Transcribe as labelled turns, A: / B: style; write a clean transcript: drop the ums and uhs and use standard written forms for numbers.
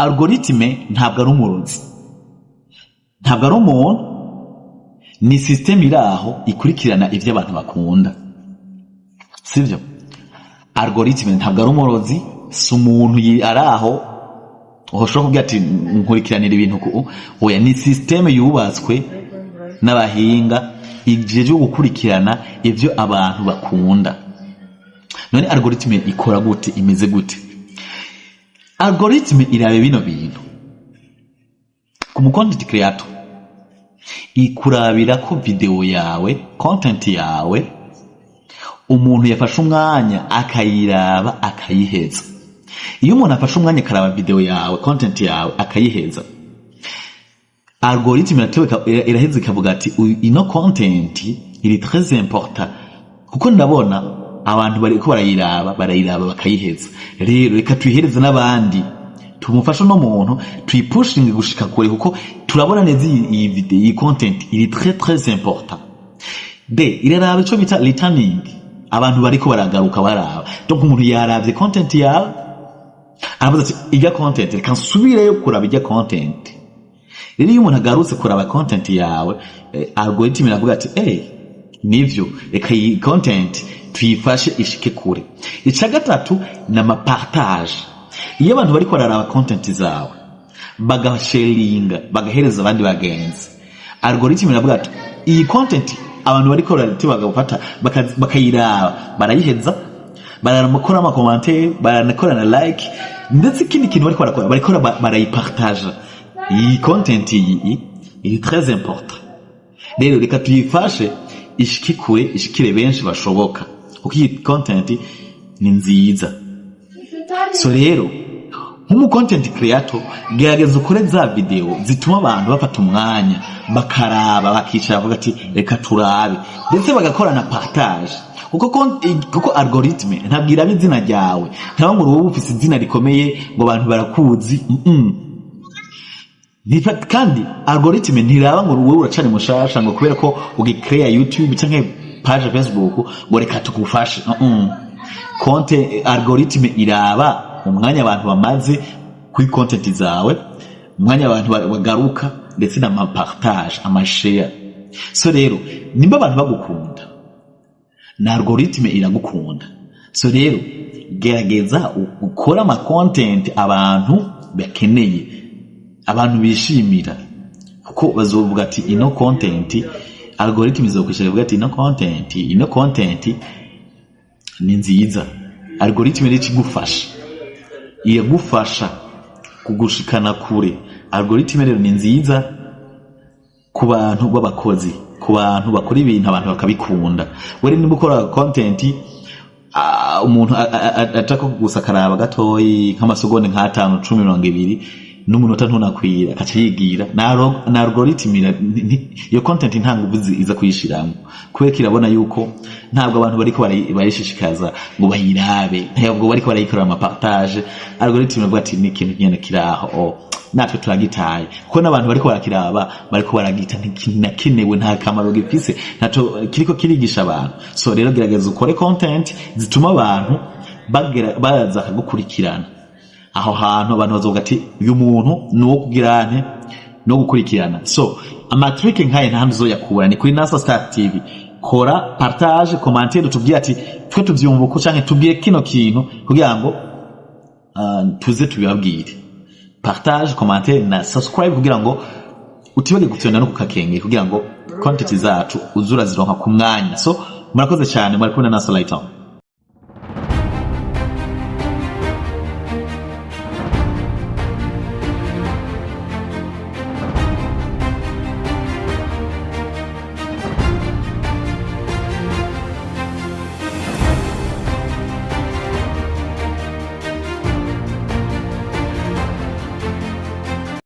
A: Algorithme ntabwo ari umurozi, ntabwo ari umuntu, ni système iri aho ikurikirana ivyo abantu bakunda, sivyo? Algorithme ntabwo ari umurozi, si umuntu ari aho ushobora kubwira ati "Nkurikiranira ibintu ku." Oya, ni système yubatswe n'abahinga ijejwe gukurikirana ivyo abantu bakunda. None algorithme ikora gute? Imeze gute? Algorithme iraba bino bintu ku mu content creator: ikurabira ko video yawe, content yawe, umuntu yafashe umwanya akayiraba akayiheza. Iyo umuntu afashe umwanya akaraba video yawe, content yawe, akayiheza, algorithme iraheza ikavuga ati "Ino content iri très important, kuko ndabona abantu bariko barayiraba, barayiraba bakayiheza. Rero reka tuyihereze n'abandi, tumufashe uno muntu, tuyipushinge gushika kure, kuko turabona neza iyi video, iyi content iri très très important." De iraraba ico bita returning, abantu bariko baragaruka baraba. Donc umuntu yaravye content yawe, aravuze ati "Ijya content, reka nsubireyo kuraba ijya content." Rero iyo umuntu agarutse kuraba content yawe, algorithm iravuga ati "Nivyo, reka iyi content tuyifashe ishike kure." Ica gatatu ni amapartage. Iyo abantu bariko bararaba content zawe, bagasharinga, bagahereza abandi bagenzi, algorithm iravuga ati "Iyi content abantu bariko barati bagafata bakayiraba, barayiheza, baranakora amacommentaires, baranakora na like, ndetse ikindi kintu bariko barakora, bariko barayipartaja. Iyi content iyi iri très important, rero reka tuyifashe ishike kure, ishikire benshi bashoboka, kuko iyi content ni nziza." So rero nk'umu content creator, gerageza ukore za video zituma abantu bafata umwanya bakaraba, bakicara bavuga ati "Reka turabe", ndetse bagakora na partage, kuko algorithme ntabwo iraba izina ryawe, ntaba ngo wowe ufise izina rikomeye ngo abantu barakuzi. Kandi algorithme ntiraba ngo wowe uracari mushasha, ngo kubera ko ugicrea YouTube canke page Facebook ngo reka tugufashe. Konte algorithme iraba umwanya abantu bamaze kuri content zawe, umwanya abantu bagaruka, ndetse n'amapartage, amashare. So rero nimba abantu bagukunda, na algorithme iragukunda. So rero gerageza ukore ama content abantu bakeneye, abantu bishimira, kuko bazovuga ati "Ino content", algorithm izokwicara ivuga ati Ino content ni nziza." Algorithm rero ikigufasha, iragufasha kugushikana kure. Algorithm rero ni nziza ku bantu b'abakozi, ku bantu bakora ibintu abantu bakabikunda. Wari nimba ukora content, umuntu aca gusa akaraba gatoyi, nk'amasegonda nk'atanu, 10, 20, n'umunota ntunakwira, akaca yigira, na algorithm iyo content nta nguvu iza kuyishiramwo, kubera ko irabona yuko ntabwo abantu bariko barayishishikaza ngo bayirabe, ntabwo bariko barayikorera amapartage. Algorithm iravuga ati "Ni ikintu nyene kiraho, oh, natwe turagitaye, kuko n'abantu bariko barakiraba bariko baragita, ntikinakenewe, nta kamaro gifise, ntaco kiriko kirigisha abantu." So rero gerageza ukore content zituma abantu baza kagukurikirana. Aho hantu abantu bazovuga ati "Uyu muntu ni uwo kugira nte, no gukurikirana." So amatrick nk'aya nta handi uzoyakura, ni kuri Nasa Star TV. Kora partage, commentaire, tubwire ati "Twe tuvyumva uko", canke tubwire kino kintu kugira ngo tuze tubibabwire. Partage, commentaire na subscribe, kugira ngo utibage gufyonda no kukakengera, kugira ngo content zacu uzura zironka ku mwanya. So murakoze cyane, mwari kumwe na Nasa Lighton.